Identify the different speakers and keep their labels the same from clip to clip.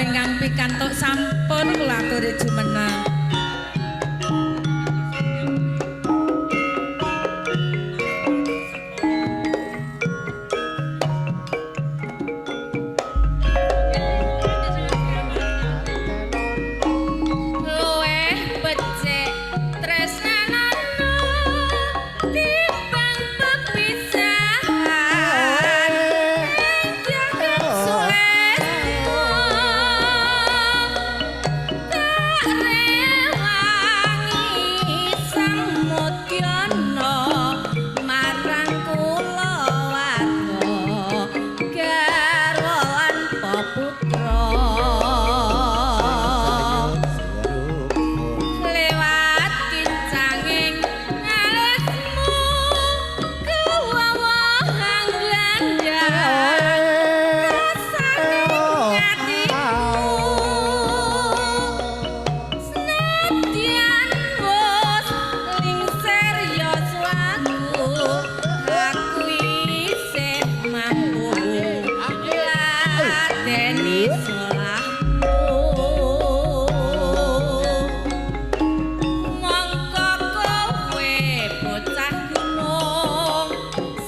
Speaker 1: ingkang pikantuk sampun kula aturi jumeneng. Luweh becik tresnanana timbang pepisahan jagat sulestya tak rewangi samudyana marang kula warga garwa lan peputra lewat kincanging alismu kuwawahan glandang rasane atiku senadyan wis lingsir yuswaku aku isih mampu ladeni salahmu. Mongko kowe bocah gunung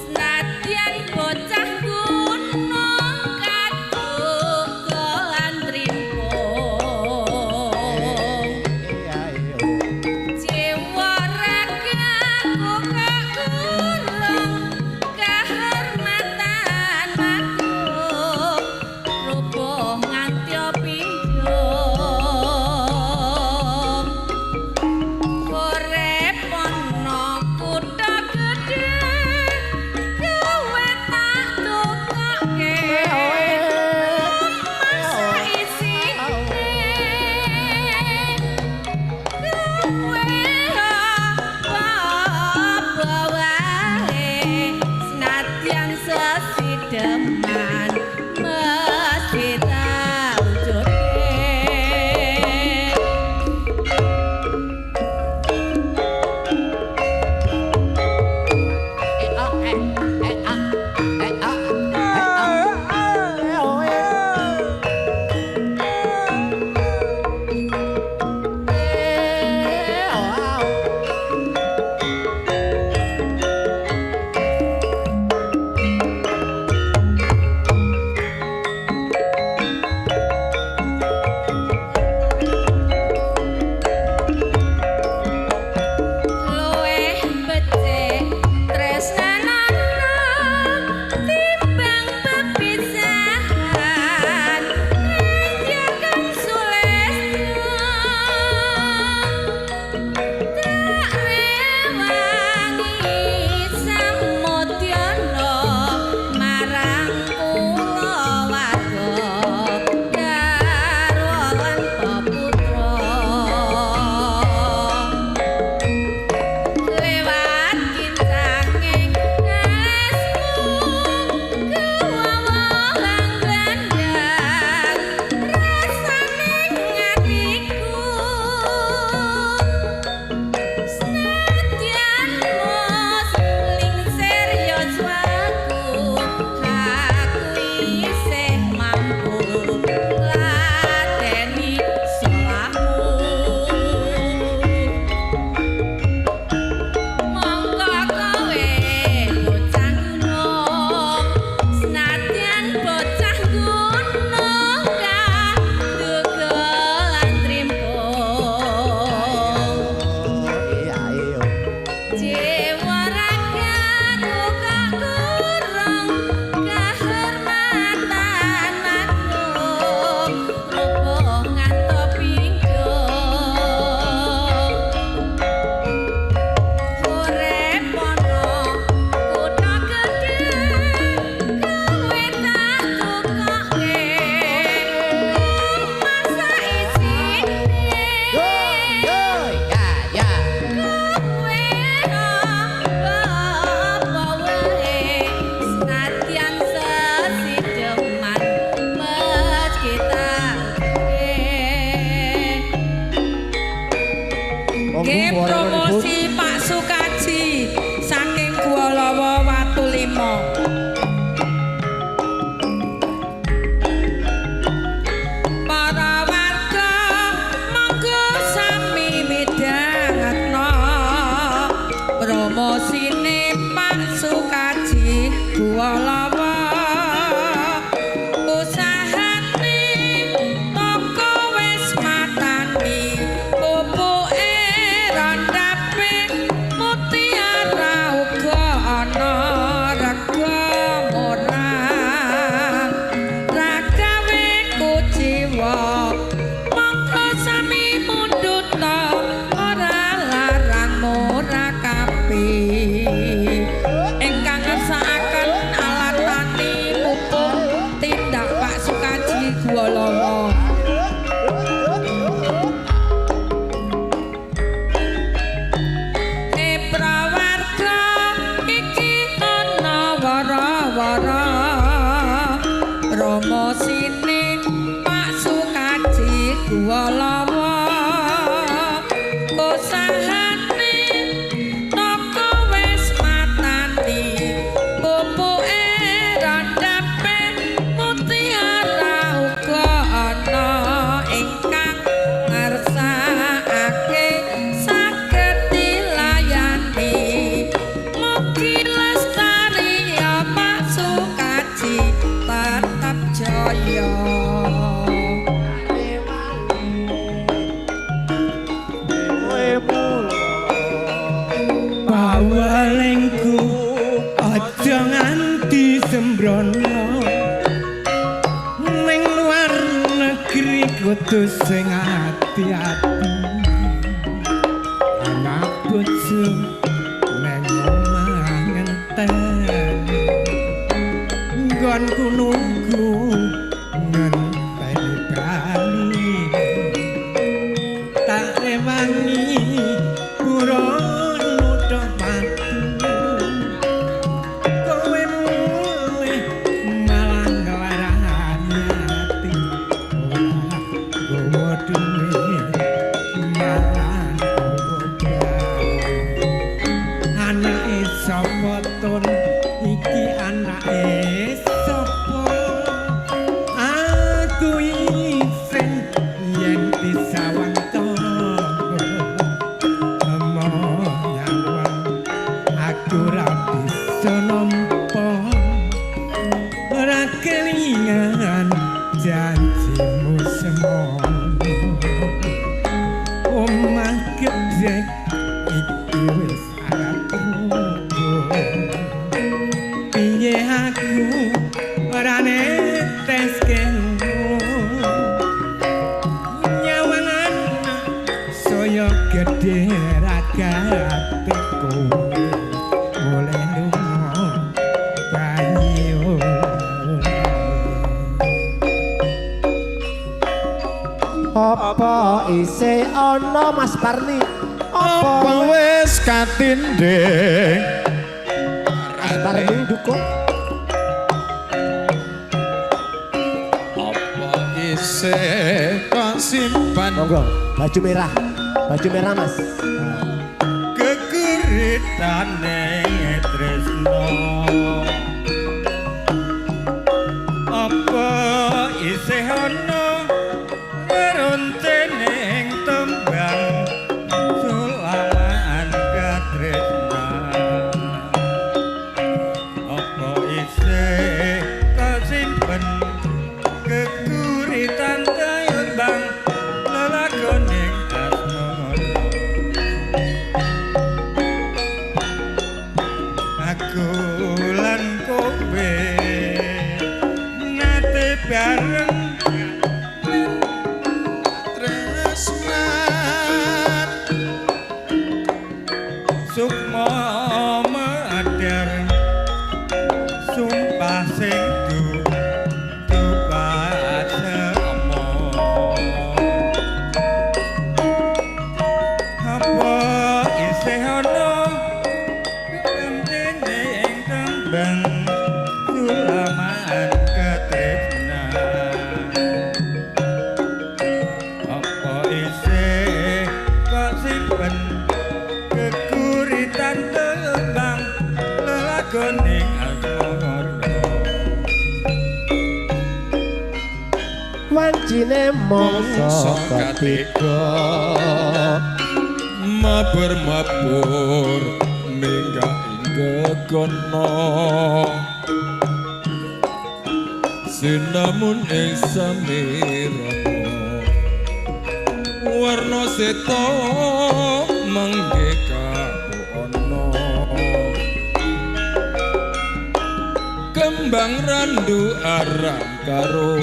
Speaker 1: senadyan bocah gunung kaduga lan trimpung jiwa ragaku kok kurang kahormatan makhluk rubuh nganti pinjung urip ana kutha gedhe kowe tak tukoke omah saisine kowe apa wae senadyan sesideman mesti tak wujudke. Luweh becik tresnanana timbang pepisahan jagat sulestya tak rewangi samudyana marang kula warga garwa lan peputra lewat kincanging alismu kuwawahan glandang rasane atiku senadyan wis lingsir yuswaku aku isih mampu ladeni salahmu. Monggo kowe bocah gunung senadyan bocah gunung kaduga lan trimpung jiwa ragaku kok kurang kahormatan makhluk rubuh nganto pinggung urip ana kutha gedhe kowe tak tukoke omah saisine kowe apa wae senadyan sesideman meski tak Nggih promosi Pak Sukaji saking Gua Lawa Watu Limo. Para Gua Lawa usahane toko wis matani pupuke randape mutiara uga ana ingkang ngersakake saged dilayani. Mugi lestari ya Pak Sukaji tetap jaya.
Speaker 2: Pawelingku aja nganti sembrono ning luar negeri kudu sing ati-ati anak bojo neng omah ngenteni nggonku nunggu ngenteni bali tak rewangi buron nuthuk watu kowe mulih malah nglarani ati ora nggawa duit malah nggawa barang. Anake sapa tun iki anake sapa aku isin yen disawang tangga emoh nyawang aku ra bisa nampa ora kelingan janjimu semono omah gedhe iki wis arep rubuh piye aku ora neteske nyawang anak saya gedhe ragate kowe oleh lunga bayi oleh.
Speaker 3: Apa isih ana Mas Parni?
Speaker 4: Apa wis katindhing
Speaker 3: Mas Parni dukung.
Speaker 4: Apa isih kasimpan
Speaker 3: Monggo, baju merah. Baju merah, Mas.
Speaker 2: Gegeritane tresno apa isih ana ngerontening tembang sulaman katresnan apa isih kasimpen geguritan tembang lelakoning asmara aku lan kowe nate bareng
Speaker 4: tresnan
Speaker 2: sukma medhar sumpah sing dupatsemo apa isih ana rentene ing tembang sulaman katresnan apa isih kasimpen keguritan tembang lelakoning asmara
Speaker 3: Wancine mangsa
Speaker 4: mangsa
Speaker 3: ketiga.
Speaker 4: Mabur-mabur minggah ing gegono sinamun ing samirana warna seta mangke kapono kembang randu aram karo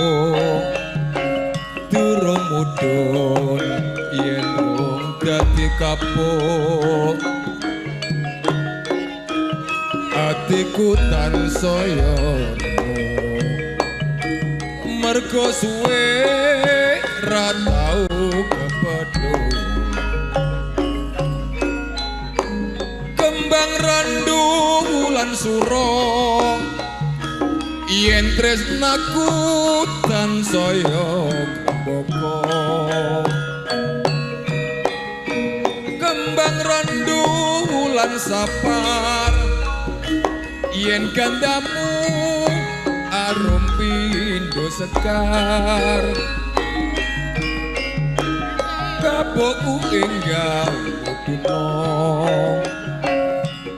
Speaker 4: durung mudhun yen rung dadi kapuk atiku tansaya mergo suwe ra tau kepethuk kembang randu wulan sura yen tresnaku tansaya kemboko. sapar yen gandamu arum pindho sekar kapokku enggal dina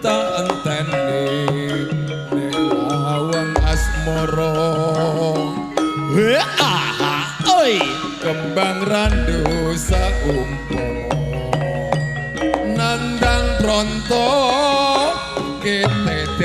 Speaker 4: tak enteni ning lawang asmara.
Speaker 3: He aha oi.
Speaker 4: Kembang randu saumpama nandang pronto kete.